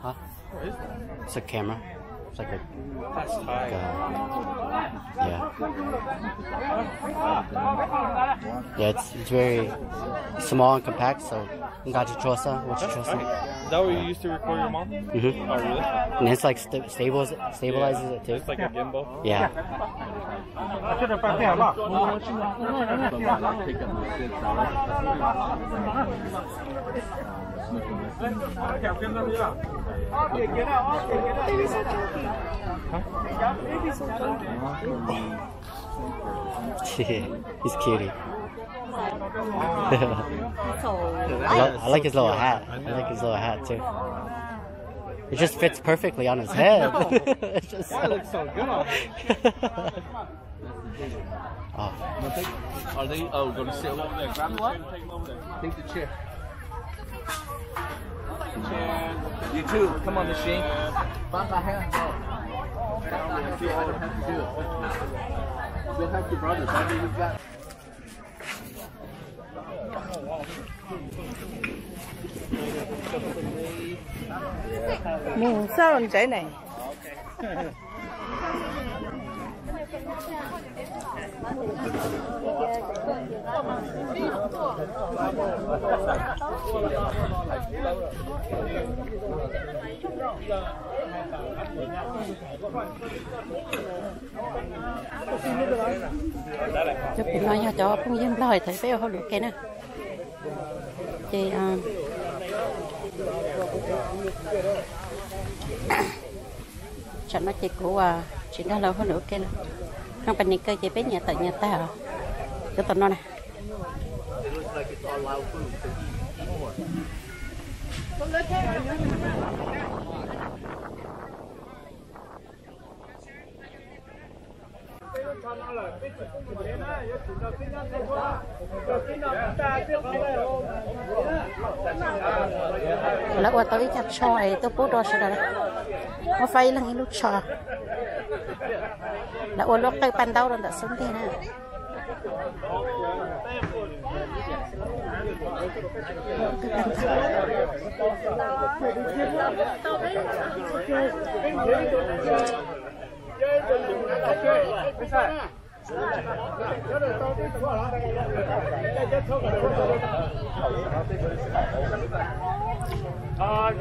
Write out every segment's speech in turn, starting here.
Huh? It's a camera. It's like a, like a, yeah. Yeah, it's, it's very small and compact, so nqa tsis tshua xwb, ua tsis tshua xwb. Is that what you used to record your mom? Mm-hmm. Oh, really? And it's like st- stables, stabilizes it too. It's like a gimbal. Yeah. He's cute. I, lo- I like his little hat. I like his little hat too. It just fits perfectly on his head. It's just that looks so good on him. Oh. Are they? Oh, gonna sit over there. Grab the chair. Take the chair. You too. Come on, Miss Shane. Find my hand. Find my hand. Do what I have to do. Go help your brother. Brother, you got. Mus xauj ntsev ne. Cov pem no yog cov phooj ywg Nplog thaum peb ua hauj lwm ua ke na. Ces tsam no ces kuv tsis nrog lawv hauj lwm ua ke lawm. Haj pas nis kaw ces peb nyias tawm nyias tag os. Cov tom no na. Lawv ua tau ib co tsho es tuaj pub rau sawv daws. Muab faib ib leeg ib lub tsho. Lawv ua lub qawj paj ntaub rau ntawm xub ntiag na.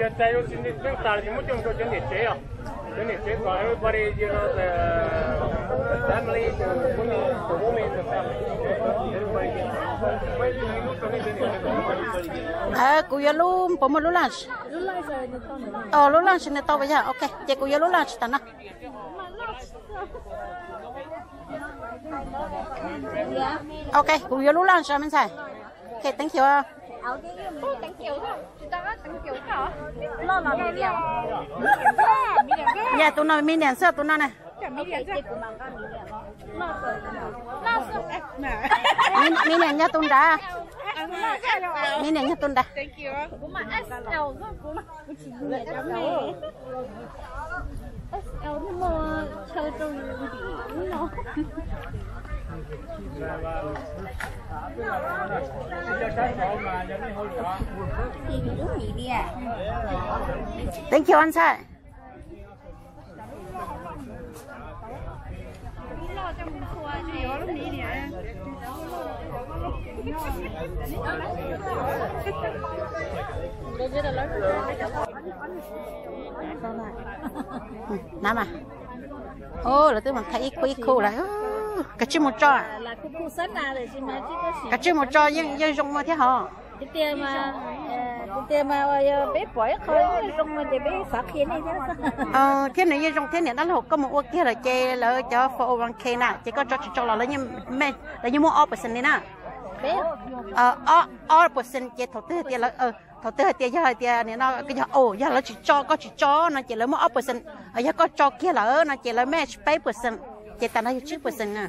Yog tas tsis muaj coj mus rau cov niam tsev os. Cov niam tsev kom everybody, you know, the family, the women, the women in the family. Everybody get. Kuv yuav lub, puas muaj lub lunch? Lub lunch nws tau puas yog? Ok, ces kuv yuav lub lunch tas no. Ok, kuv yuav lub lunch me ntxhais. Ok, thank you. Yog tus no medium xwb, tus no na. Medium yog tus nrad. Medium yog tus nrad. Thank you, anh trai. Nav mas, lawv twb mas thaij ib khub ib khub lawm. Kav tsij mus tso, kav tsij mus tso, yeej yeej zoo ua thiab hos. Tiag mas, tiag mas yog peb pom ib qho zoo mas ces peb xav qhia nej thiab. Thiab nws yeej zoo thiab, niam dab laug koj mus ua kiag lawm ces lawv cov four oh one k na ces koj tso tsis tso los lawv yeej muab ob percent li na. Ob percent ces thaum twg hais tias lawv, thaum twg hais tias yog hais tias nim no yog, yog lawv tsis tso, koj tsis tso no ces lawv muab ob percent, yog koj tso kiag lawm no ces lawv match peb percent, ces tas no yog tsib percent na.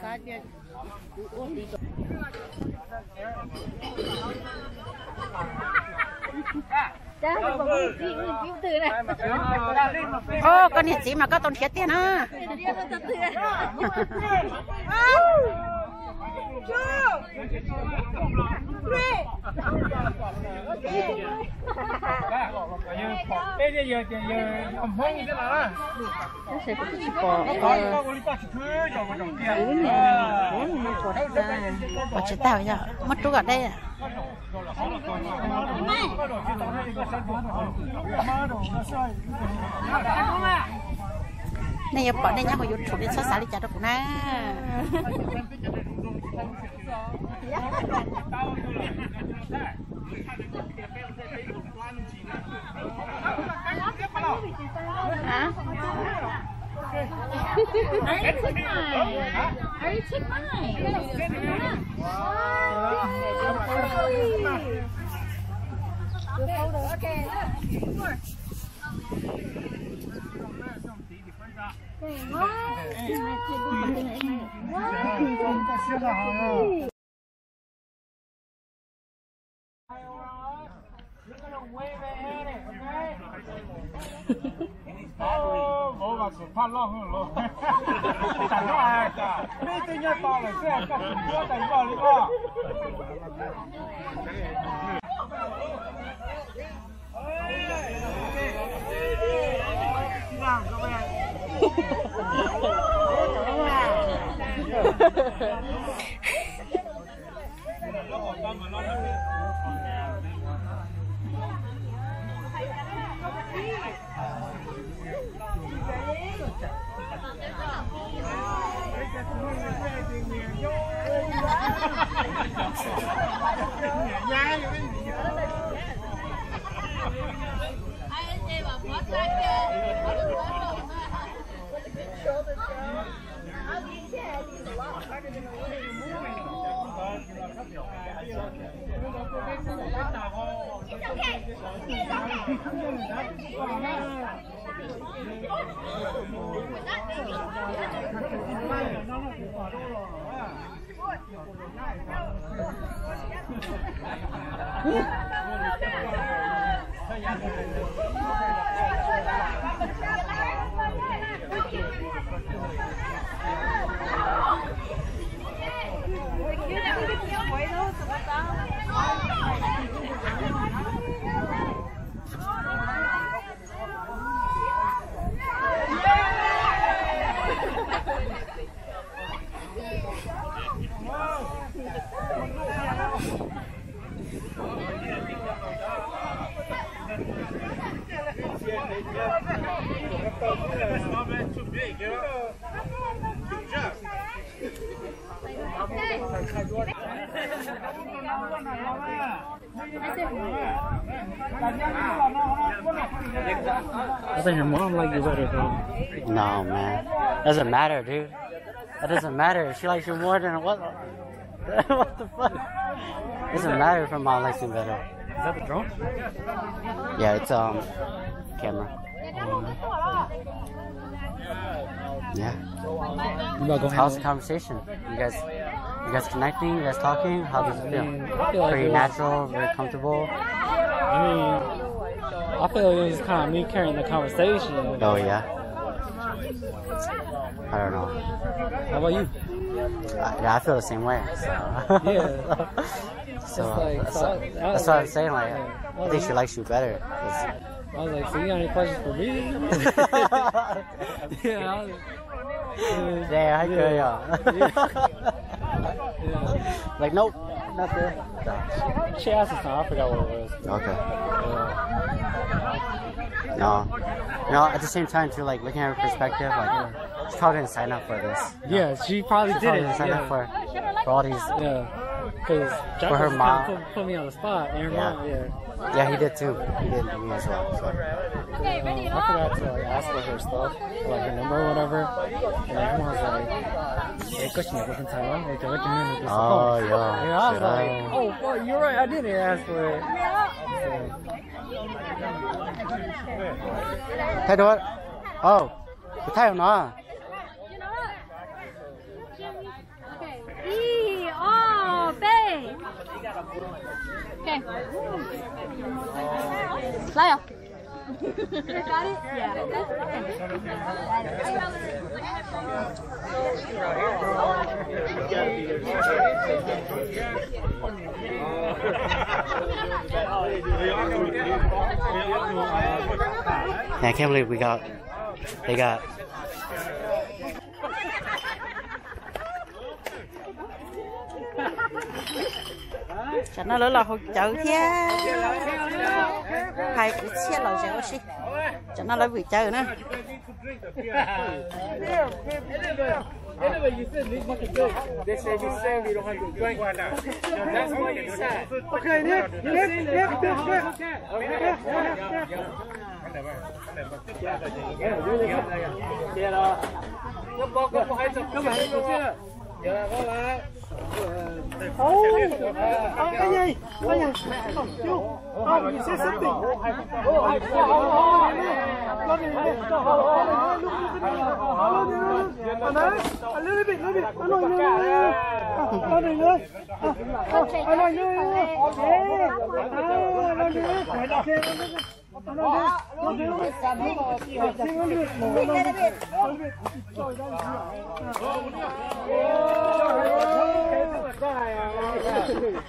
Koj niam txiv mas koj tau nrhiav tiag na. Peb yawg tias yawg yog Hmoob thiab no. Tab sis kuv twb tsis pom, pom tsis tau yog muab rub kom deb. Nej yuav pom nej nyob hauv YouTube nej txhob xav li cas rau kuv na. Huh? I already took mine. I already took mine. Okay. I think your mom like you better, bro. No, man. Doesn't matter, dude. That doesn't matter. She likes you more than what? What the fuck? Doesn't matter if her mom likes you better. Is that the drone? Yeah, it's, um, camera. Yeah. You about go How's the conversation? You guys, you guys connecting? You guys talking? How does it feel? I mean, I feel like Pretty it was natural, very comfortable. I mean, I feel like it was kind of me carrying the conversation. Oh, yeah. I don't know. How about you? I, yeah, I feel the same way. So. Yeah. So, It's like, so so I, I that's was what I'm like, saying. Like, yeah. I I was think she like, likes you better. 'Cause I was like, "So you got any questions for me?" Yeah, I was, yeah, I could, yeah. Yeah. Yeah. Like, nope, nothing. She asked us something. I forgot what it was. Okay. Yeah. No. No, at the same time, too, like, looking at her perspective, like, she probably didn't sign up for this. Yeah, she probably She probably didn't. Didn't sign up Yeah. for, for all these, Yeah. Because for her Jacqueline mom. Put, put me on the spot. And her Yeah. mom, yeah. Yeah, he did too. He did to me as well. So. Um, I forgot to, like, ask for her stuff, like, her number or whatever. And then her mom's like, "Hey, question, you can tell her." Like, what you mean with this Oh, account? Yeah. And I was like, Yeah. "Oh, fuck, you're right. I didn't ask for it." So. Thay đổi. Oh, tôi thay rồi nó. Ok. Ib, ob, peb. Ok. Lái os. You got it? Yeah. I can't believe we got, they got. Tsam no lawv los haus cawv thiab, hais kwv txhiaj los zem ua si. Tsam no lawv vwm cawv na. They say be safe, you don't have to drink. That's why you said. Okay, Nick, Nick, Nick, Nick, Nick. Okay. Ôi, ôi, ôi, ôi, you say something. A little bit, little bit.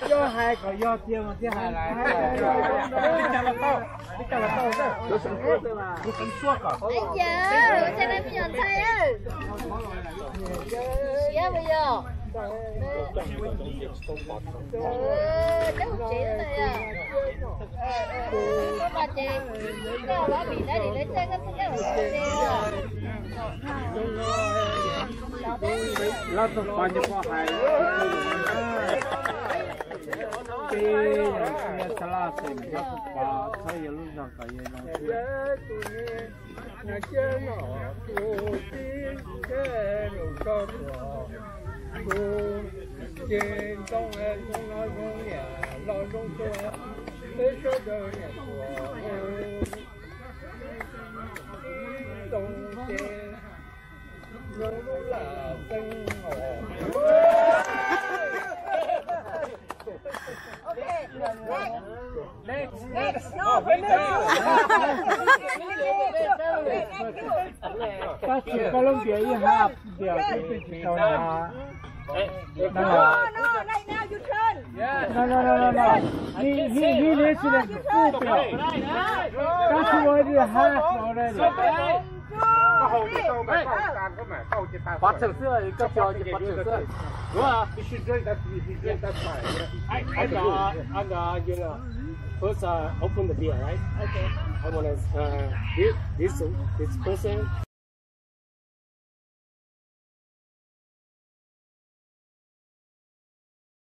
Yog hais kom yog tiag mas thiaj hais lawm. Ua cas nej me nyuam ntxhais, siab puas yog? Coj hauv tsev na yom. Koj mas ces koj ua vim dab dim lawv caij koj txoj coj hauv tsev os. Lawv tus pov nco pov hais, ces yog xav laj xeem lawv tus pov txhob yog lub zog kom yog zoo thiab. Ces ntoo ntoo niam los zoo tuaj, peb sawv daws niam tuaj ntoo ces zoo lub lam xeeb os. Next, next. Koj tsis koj lub npias ib hab npias twb tsis tau na. No, no, right now you turn. No, no, no, no, no. He, he, he needs to do it. That's what you have already. Pov tseg xwb, koj tso ces pov tseg xwb. Đúng không? You should drink that, you should drink that fine. I, I, uh, I'm, uh, you know, first, uh, open the beer, right? Okay. I wanna, uh, this, this, this person.